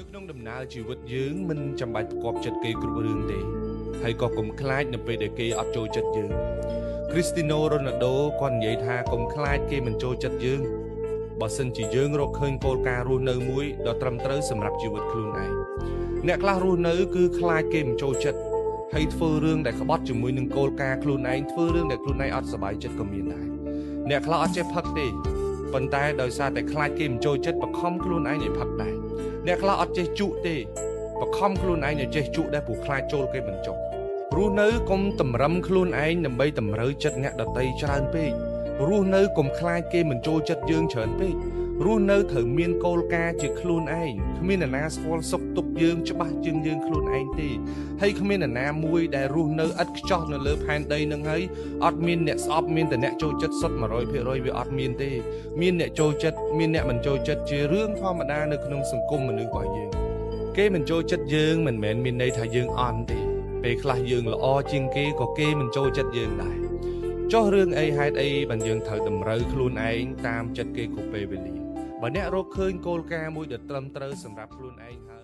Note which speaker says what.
Speaker 1: នៅក្នុងដំណើរជីវិតយើងមិនចាំបាច់ប្រកបចិត្តគេគ្រប់រឿងទេហើយក៏កុំខ្លាចនៅពេលដែលគេអត់ចូលចិត្តយើងគ្រីស្ទីណូរ៉ូណាល់ដូគាត់និយាយថាកុំខ្លាចគេមិនចូលចិត្តយើងបើសិនជាយើងរកឃើញគោលការណ៍រស់នៅមួយដ៏ត្រឹមត្រូវសម្រាប់ជីវិតខ្លួនឯងអ្នកខ្លះរស់នៅគឺខ្លាចគេមិនចូលចិត្តហើយធ្វើរឿងដែលក្បត់ជាមួយនឹងគោលការណ៍ខ្លួនឯងធ្វើរឿងដែលខ្លួនឯងអត់សប្បាយចិត្តក៏មានដែរអ្នកខ្លះអត់ចេះផឹកទេប៉ុន្តែដោយសារតែខ្លាចគេមិនចូលចិត្តបខំខ្លួនឯងឲ្យផឹកដែរអ្នកខ្លះអត់ចេះជក់ទេបខំខ្លួនឯងឲ្យចេះជក់ដែរព្រោះខ្លាចចូលគេមិនចុះរស់នៅកុំតម្រឹមខ្លួនឯងដើម្បីតម្រូវចិត្តអ្នកដទៃច្រើនពេករស់នៅកុំខ្លាចគេមិនចូលចិត្តយើងច្រើនពេករស់នៅត្រូវមានគោលការណ៍ជាខ្លួនឯងគ្មាននរណាស្គាល់សុខទុក្ខយើងច្បាស់ជាងយើងខ្លួនឯងទេហើយគ្មាននរណាមួយដែលរស់នៅឥតខ្ចោះនៅលើផែនដីនឹងហើយអត់មានអ្នកស្អប់មានតែអ្នកចូលចិត្តសុទ្ធ100%វាអត់មានទេមានអ្នកចូលចិត្តមានអ្នកមិនចូលចិត្តជារឿងធម្មតានៅក្នុងសង្គមមនុស្សរបស់យើងគេមិនចូលចិត្តយើងមិនមែនមានន័យថាយើងអន់ទេពេលខ្លះយើងល្អជាងគេក៏គេមិនចូលចិត្តយើងដែរចុះរឿងអីហេតុអីបានយើងត្រូវតម្រូវខ្លួនឯងតាមចិត្តគេគ្រប់ពេលវេលាបើអ្នករកឃើញគោលការណ៍មួយដែលត្រឹមត្រូវសម្រាប់ខ្លួនឯងហើយ